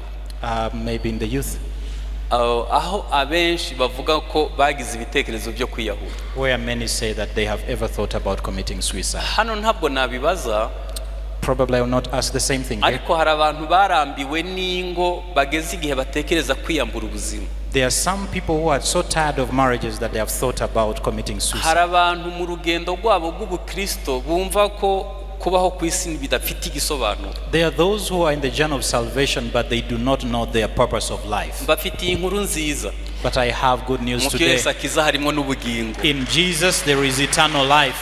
Maybe in the youth. Aho abenshi bavuga ko bagize ibitekerezo byo kwiyahura. Where many say that they have ever thought about committing suicide. Hano ntabwo nabibaza. Probably I will not ask the same thing here. Ariko hari abantu barambiwe n'ingo bageze igihe batekereza kwiyambura ubuzima. There are some people who are so tired of marriages that they have thought about committing suicide. Hari abantu mu rugendo rwabo rw'ubukristo bumva ko kubaho ku isi bidafite igisobanuro. There are those who are in the journey of salvation, but they do not know their purpose of life. Mbafitiye inkuru nziza. But I have good news Mu today. Yesu akiza harimo n'ubugingo. In Jesus there is eternal life.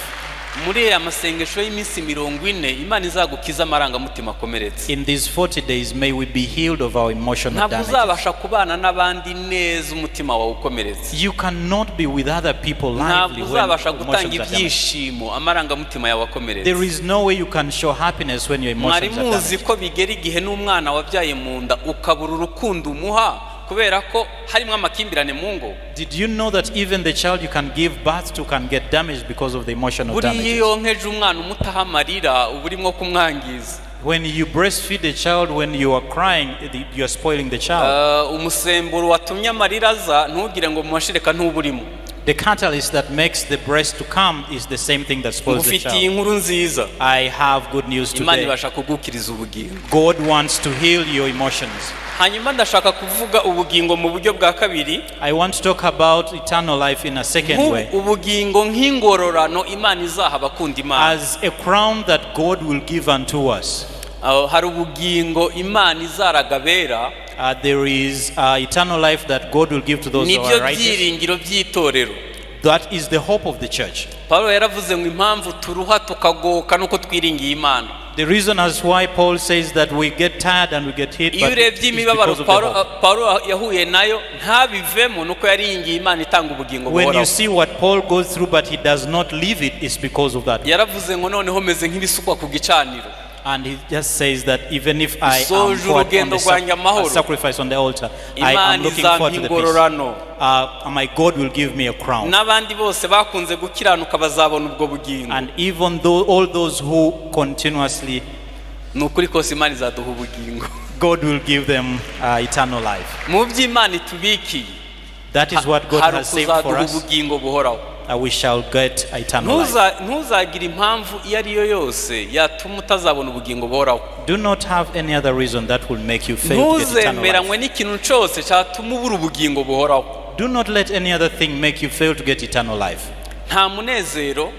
Muri aya masengesho y'iminsi 40, Imana izagukiza amarangamutima akomeretse. In these 40 days, may we be healed of our emotional Ntabwo damages. uzabasha kubana n'abandi neza umutima wawe ukomeretse. You cannot be with other people lively Ntabwo when uzabasha gutanga emotions are damaged. ibyishimo amarangamutima yawe akomeretse. There is no way you can show happiness when your Mwari emotions are muzi damaged. ko bigera igihe n'umwana wabyaye mu nda ukabura urukundo umuha kubera ko harimo amakimbirane mu ngo. Did you know that even the child you can give birth to can get damaged because of the emotional Buriya damages? iyo wonkeje umwana umutaha amarira uba urimo kumwangiza. When you breastfeed a child, when you are crying, you are spoiling the child. Umusemburo watumye amarira aza ntugire ngo mu mashereka ntuburimo. The catalyst that makes the breast to come is the same thing that spoils the Ngufitiye child. inkuru nziza. I have good news Imana today. ibasha kugukiriza ubugingo. God wants to heal your emotions. Hanyuma ndashaka kuvuga ubugingo mu buryo bwa kabiri. I want to talk about eternal life in a second way. Ubugingo nk'ingororano Imana izaha abakunda Imana. As a crown that God will give unto us. Hari ubugingo Imana izaraga abera. There is eternal life that God will give to those who are righteous. Nibyo byiringiro by'itorero. That is the hope of the church. Paulo yaravuze ngo impamvu turuha tukagoka nuko twiringiye Imana. The reason as why Paul says that we get tired and we get hit, but it's because of the hope. Paulo yahuye nayo ntabivemo nuko yaringiye Imana itanga ubugingo When you buhoraho. see what Paul goes through but he does not leave it, it's because of that. Yaravuze ngo noneho meze nk'ibisukwa ku gicaniro. And he just says that even if I am poured on the sacrifice on the altar, I am looking forward to the peace. My God will give me a crown. N'abandi bose bakunze gukiranuka bazabona ubwo bugingo. And even though all those who continuously, Nukuri kose Imana izaduha ubugingo. God will give them eternal life. Mu by'Imana itubikiye. That is what God has saved for us. Ubugingo buhoraho. We shall get eternal life. Ntuzagira impamvu iyo ari yo yose yatuma utazabona ubugingo buhoraho. Do not have any other reason that will make you fail to get eternal life. Ntuzemeranywe n'ikintu cyose cyatuma ubura ubugingo buhoraho. Do not let any other thing make you fail to get eternal life. Nta munezero,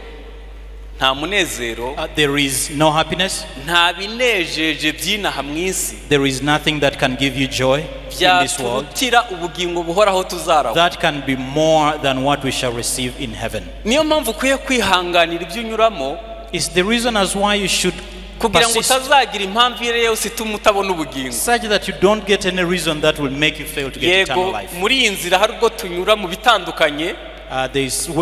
nta munezero. There is no happiness. Nta binejeje by'inaha mu isi. There is nothing that can give you joy in this world. Byaturutira ubugingo buhoraho tuzaraho. That can be more than what we shall receive in heaven. Niyo mpamvu ukwiye kwihanganira ibyo unyuramo. It's the reason as why you should kugira ngo persist, utazagira impamvu iyo yose ituma utabona ubugingo. Such that you don't get any reason that will make you fail to get eternal life. Muri iyi nzira hari ubwo tunyura mu bitandukanye.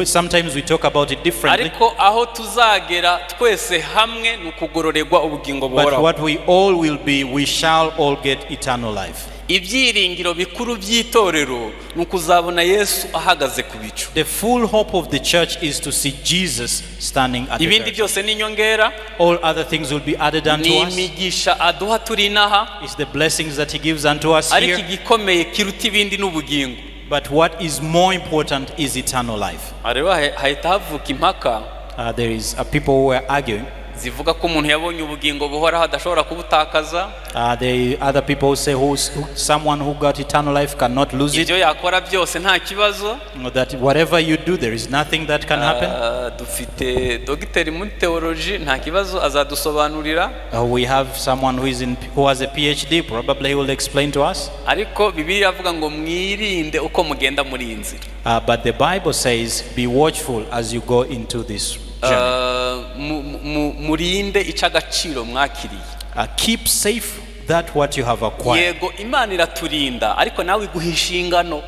Sometimes we talk about it differently. Ariko aho tuzagera twese hamwe ni ukugororerwa ubugingo buhoraho. But what we all will be, we shall all get eternal life. Ibyiringiro bikuru by'itorero ni ukuzabona Yesu ahagaze ku bicu. The full hope of the church is to see Jesus standing at the Ibindi byose ni inyongera. All other things will be added unto us. Ni imigisha aduha turi inaha. It's the blessings that he gives unto us here. Ariko igikomeye kiruta ibindi ni ubugingo. But what is more important is eternal life. Areba hahita havuka impaka. There is people who are arguing. Zivuga ko umuntu yabonye ubugingo buhoraho adashobora kubutakaza. There are other people who say someone who got eternal life cannot lose it. Ibyo yakora byose nta kibazo. That whatever you do, there is nothing that can happen. Dufite dogiteri muri theology, nta kibazo azadusobanurira. We have someone who has a PhD, probably he will explain to us. Ariko Bibiliya iravuga ngo mwirinde uko mugenda muri iyi nzira. But the Bible says, be watchful as you go into this journey. Murinde icagaciro mwakiriye. Keep safe that what you have acquired. Yego Imana iraturinda ariko nawe iguha inshingano.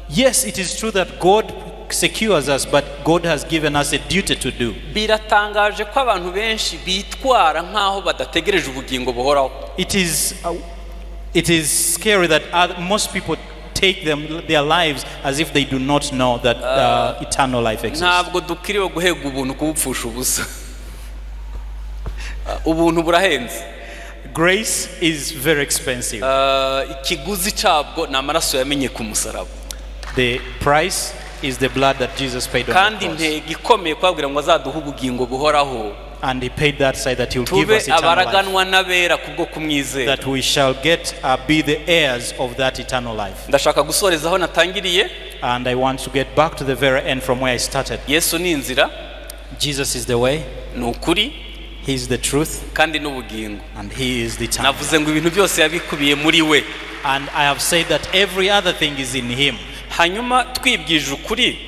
Yes, it is true that God secures us, but God has given us a duty to do. Biratangaje ko abantu benshi bitwara nkaho badategereje ubugingo buhoraho. It is scary that most people take their lives as if they do not know that eternal life exists. Ntabwo dukwiriye guhega ubuntu kubupfusha ubusa. Ubuntu burahenze. Grace is very expensive. Ikiguzi cyabwo ni amaraso yamenye ku musaraba. The price is the blood that Jesus paid on the cross. Kandi intego ikomeye kwabwira ngo azaduhe ubugingo buhoraho. And he paid that side that he will give us eternal life. That we shall be the heirs of that eternal life. Ndashaka gusoreza aho natangiriye. And I want to get back to the very end from where I started. Yesu ni inzira. Jesus is the way. Ni ukuri. He is the truth. Kandi n'ubugingo. And he is the eternal. Navuze ngo ibintu byose yabikubiye muri we. And I have said that every other thing is in him. Hanyuma twibwije ukuri.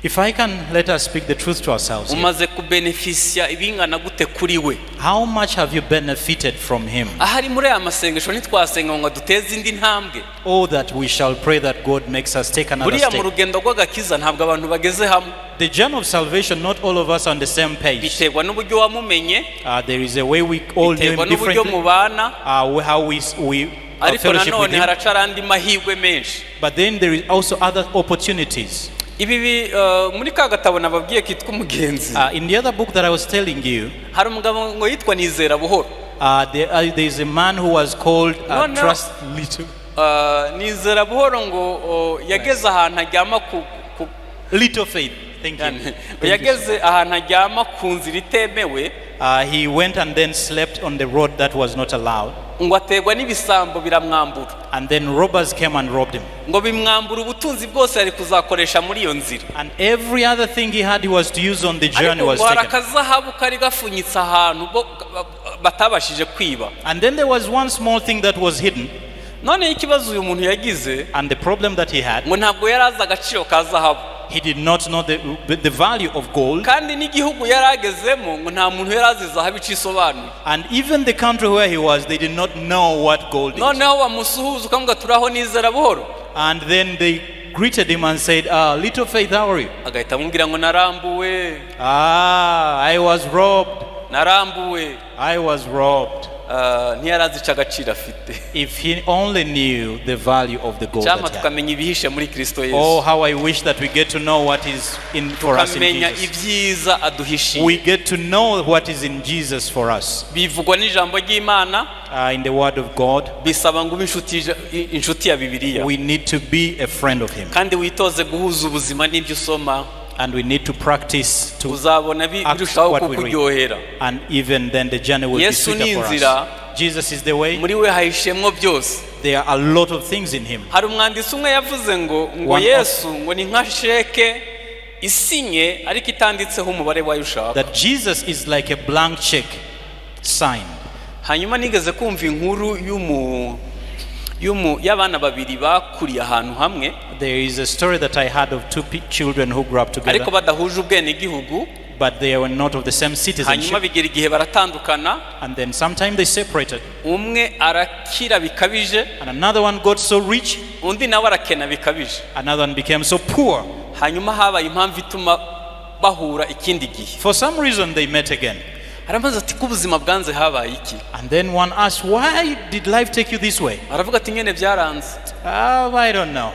If I can, let us speak the truth to ourselves here. Umaze kubenefisiya ibingana gute kuri we? How much have you benefited from him? Ahari muri aya masengesho ntitwasenga ngo duteze indi ntambwe. Oh, that we shall pray that God makes us take another Buriya mu step. Rugendo rw'agakiza ntabwo abantu bageze hamwe. The journey of salvation, not all of us are on the same page. Biterwa n'uburyo wamumenye. There is a way we all knew Biterwa him n'uburyo differently. mubana. How we have Ariko fellowship with nanone him. haracara andi mahirwe menshi. But then there is also other opportunities. Ibi muri ka gatabo nababwiye kitwa Umugenzi, In the other book that I was telling you, hari umugabo ngo yitwa Nizera Buhoro. There is a man who was called No, no. Trust Little. Nizera Buhoro ngo yageze ahantu aryama ku Little Faith. Thank you. Thank you, sir. Yageze ahantu aryama ku nzira itemewe. He went and then slept on the road that was not allowed. Ngo aterwa n'ibisambo biramwambura. And then robbers came and robbed him. Ngo bimwambura ubutunzi bwose yari kuzakoresha muri iyo nzira. And every other thing he had he was to use on the journey Ariko was ngo hari taken. akazahabu kari gafunyitse ahantu bo batabashije kwiba. And then there was one small thing that was hidden. Noneho ikibazo uyu muntu yagize, And the problem that he had, ngo ntabwo yari azi agaciro ka zahabu. he did not know the value of gold. Kandi n'igihugu yari agezemo ngo nta muntu yari azi zahabu icyo isobanuye. And even the country where he was, they did not know what gold is. Noneho bamusuhuza ukamuga turaho Nizera Buhoro. And then they greeted him and said, "Little Faith, how are you?" Agahita amubwira ngo narambuwe. "Ah, I was robbed." Narambuwe. "I was robbed." Ah, ntiyari azi icyo agaciro afite. If he only knew the value of the gold Cyangwa that he had. tukamenya ibihishe muri Kristo Oh, Yesu. how I wish that we get to know what is in for us in Tukamenya Jesus. ibyiza aduhishiye. We get to know what is in Jesus for us. Bivugwa n'ijambo ry'Imana. In the Word of God, Bisaba ngo ube inshuti ya Bibiliya. we need to be a friend of Him. Kandi witoze guhuza ubuzima n'ibyo usoma. And we need to practice to Uzabona act birushaho what we read. kukuryohera. And even then the journey will be Yesu sweeter ni for us. inzira. Jesus is the way. Muri we hahishemwo byose. There are a lot of things in Him. Hari umwanditsi umwe yavuze ngo One Yesu ngo ni nka sheke isinye ariko itanditseho umubare wayo ushaka. That Jesus is like a blank check signed. Hanyuma nigeze kumva inkuru y'abana babiri bakuriye ahantu hamwe. There is a story that I heard of two children who grew up together, Ariko badahuje ubwenegihugu. but they were not of the same Hanyuma citizenship. bigera igihe baratandukana. And then sometime they separated. Umwe arakira bikabije. And another one got so rich, Undi nawe arakena bikabije. another one became so poor. Hanyuma habaye impamvu ituma bahura ikindi gihe. For some reason, they met again. Arabaza ati ko ubuzima bwanze habaye iki? And then one asked, "Why did life take you this way?" Aravuga ati nyine byaranze. "Oh, I don't know."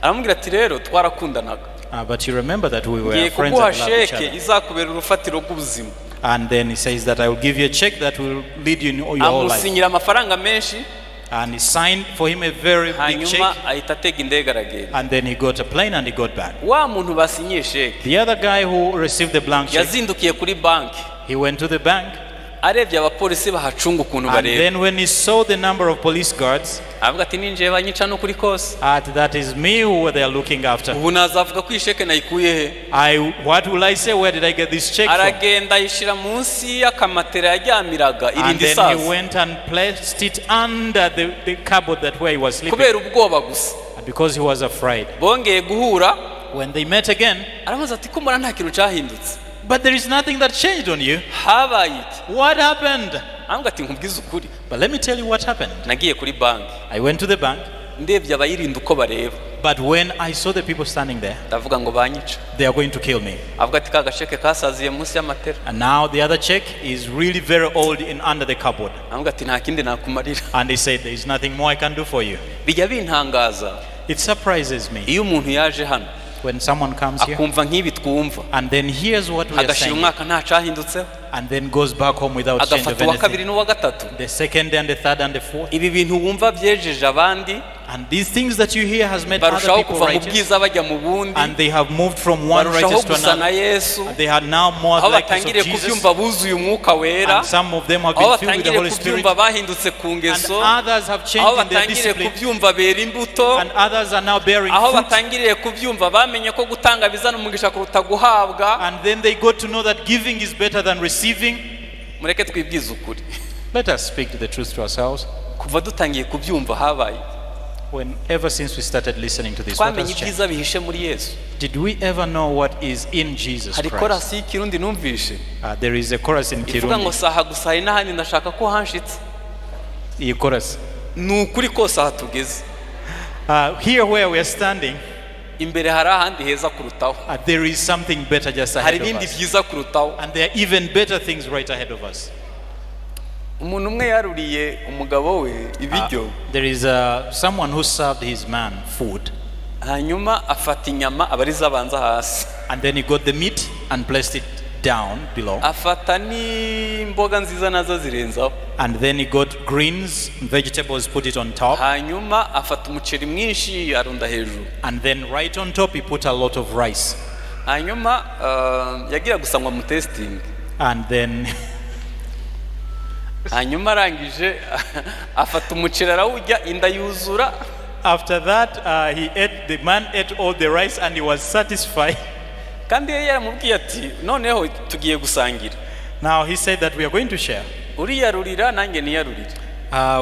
Aramubwira ati rero twarakundanaga. But you remember that we were Ngiye friends kuguha and loved each sheke other. izakubera urufatiro rw'ubuzima. And then he says that I will give you a check that will lead you in all your whole life. Amusinyira amafaranga menshi. And he signed for him a very big Hanyuma check. ahita atega indege aragenda. And then he got a plane and he got back. Wa muntu basinyiye sheke The other guy who received the blank check, yazindukiye kuri banki. he went to the bank. Arebye abapolisi bahacunga ukuntu And bareba, then when he saw the number of police guards, aravuga ati ninjiye banyica n'ukuri kose. That is me who they are looking after. Ubu nazavuga ko iyi sheke nayikuye he? What will I say? Where did I get this check from? Aragenda ayishyira munsi y'akamatera yaryamiraga And irinda then he isaza. went and placed it under the cupboard that where he was sleeping. Kubera ubwoba gusa. And because he was afraid. Bongeye guhura. When they met again, Aramubaza ati kumbona nta kintu cyahindutse. "But there is nothing that changed on you." Habaye iki? "What happened?" Aravuga ati nkubwize ukuri. "But let me tell you what happened. Nagiye kuri banki. I went to the bank, Ndebye abayirinda uko bareba, but when I saw the people standing there, ndavuga ngo banyica. they are going to kill me." Avuga ati ka gasheke kasaziye munsi y'amatera. And now the other check is really very old and under the cupboard. Aravuga ati nta kindi nakumarira. And he said, "There is nothing more I can do for you." Bijya bintangaza It surprises me iyo umuntu yaje hano when someone comes here akumva nk'ibi twumva, and then hears what we are hagashira saying umwaka nta cyahindutseho, and then goes back home without change of agafata uwa kabiri anything. n'uwa gatatu. The second and the third and the fourth. Ibi bintu wumva byejeje abandi, And these things that you hear has made other barushaho people kuva mu righteous. bwiza bajya mu bundi, And they have moved from one barushaho righteous to gusa na another. Yesu. They are now more Aho likeness of batangiriye Jesus. kubyumva buzuye umwuka wera. And some of them have Aho been filled with the batangiriye Holy Spirit. kubyumva bahindutse ku And ngeso. others have Aho changed in their batangiriye discipline. kubyumva bera imbuto. And others are now bearing Aho fruit. batangiriye kubyumva bamenye ko gutanga bizana umugisha kuruta guhabwa. And then they got to know that giving is better than receiving. Mureke twibwize ukuri. Let us speak the truth to ourselves. Kuva dutangiye kubyumva habaye. When ever since we started listening to this, what Twamenye has changed? ibyiza bihishe muri Yesu? Did we ever know what is in Jesus Hari Christ? korasi y'ikirundi numvishe There is a chorus in ivuga ngo Kirundi. saha gusa, hari n'ahandi ndashaka ko hanshitse. Iyi chorus. Ni ukuri kose, aha tugeze, Here where we are standing, imbere hari ahandi heza kurutaho. There is something better just Hari ahead of ibindi us. byiza kurutaho. And there are even better things right ahead of us. Umuntu umwe yaruriye umugabo we ibiryo. There is someone who served his man food, Hanyuma afata inyama aba arizo abanza hasi. And then he got the meat and placed it down below. Afata n'imboga nziza nazo zirenzaho. And then he got greens and vegetables, put it on top. Hanyuma afata umuceri mwinshi arunda hejuru. And then right on top, he put a lot of rice. Hanyuma yagira gusa ngo amutesitinge. And then Hanyuma arangije afata umuceri arawurya, inda yuzura. After that, the man ate all the rice and he was satisfied. Kandi yari yaramubwiye ati noneho tugiye gusangira. Now he said that we are going to share. Uriyarurira nanjye niyarurire.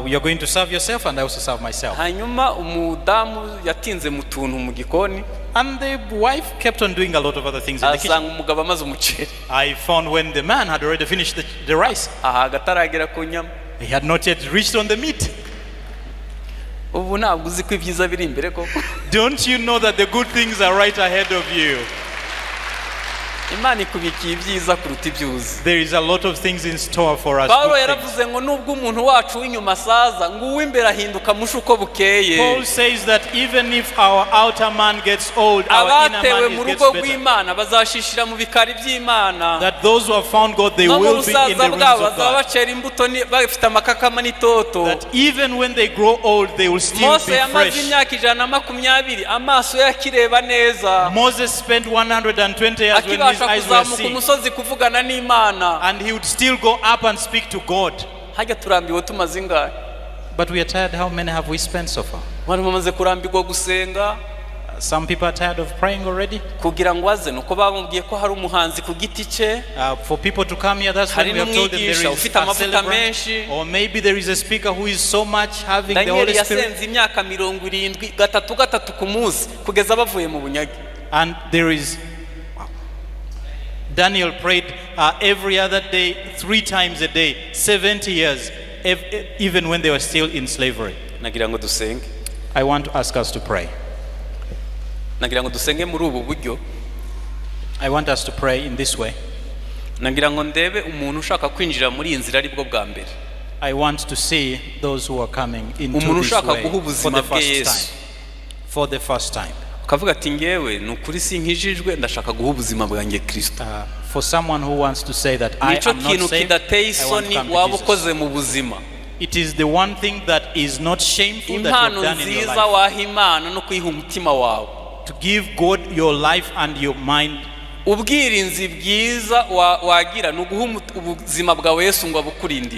You are going to serve yourself and I also serve myself. Hanyuma umudamu yatinze mu tuntu mu gikoni. And the wife kept on doing a lot of other things in the kitchen. Asanga umugabo amaze umuceri. I found when the man had already finished the rice, Ahaga ataragera ku nyama. He had not yet reached on the meat. Ubu ntabwo uzi ko ibyiza biri imbere koko? Don't you know that the good things are right ahead of you? Imana ikubikiye ibyiza kuruta ibyo uzi. There is a lot of things in store for us. Pawulo Good things. yaravuze ngo nubwo umuntu wacu w'inyuma asaza, ngo uw'imbere ahinduka musha uko bukeye. Paul says that even if our outer man gets old, our inner Abatewe man mu is, gets rugo better. rw'Imana bazashishira mu bikari by'Imana. That those who have found God, they No mu will be in busaza the rooms bwabo of bazaba God. bacera imbuto bafite amakakama n'itoto. That even when they grow old, they will still Mose be yamaze fresh. imyaka 120 amaso ye akireba neza, Moses spent 120 years when his akibasha eyes were kuzamuka seeing. umusozi kuvugana n'Imana. And he would still go up and speak to God. Hajya turambiwe tumaze ingahe? But we are tired. How many have we spent so far? Abantu bamaze kurambirwa gusenga. Some people are tired of praying already. Kugira ngo aze nuko bamubwiye ko hari umuhanzi ku giti cye. For people to come here, that's when Hari we have told them there n'umwigisha is ufite a amavuta celebrant, menshi. or maybe there is a speaker who is so much having the Daniyeli Holy Spirit. yasenze imyaka 70 gatatu gatatu ku munsi kugeza bavuye mu bunyage. And there is, wow. Daniel prayed every other day, 3 times a day, 70 years, even when they were still in slavery. Nagira ngo dusenge. I want to ask us to pray. Nagira ngo dusenge muri ubu buryo. I want us to pray in this way. Nagira ngo ndebe umuntu ushaka kwinjira muri iyi nzira aribwo bwa mbere. I want to see those who are coming into Umuntu this ushaka way guha for ubuzima the bwe first Yesu. time. For the first time. Ukavuga ati ngewe ni ukuri sinkijijwe, ndashaka guha ubuzima bwanjye Kristo. For someone who wants to say that I Nicyo am not kintu saved, kidateye I want to isoni come to waba Jesus. ukoze mu buzima. It is the one thing that is not shameful that Impano you've done in your nziza life. waha Imana no kuyiha umutima wawe. To give God your life and your mind. Ubwirinzi bwiza wagira ni uguha ubuzima bwawe Yesu ngo abukurindire.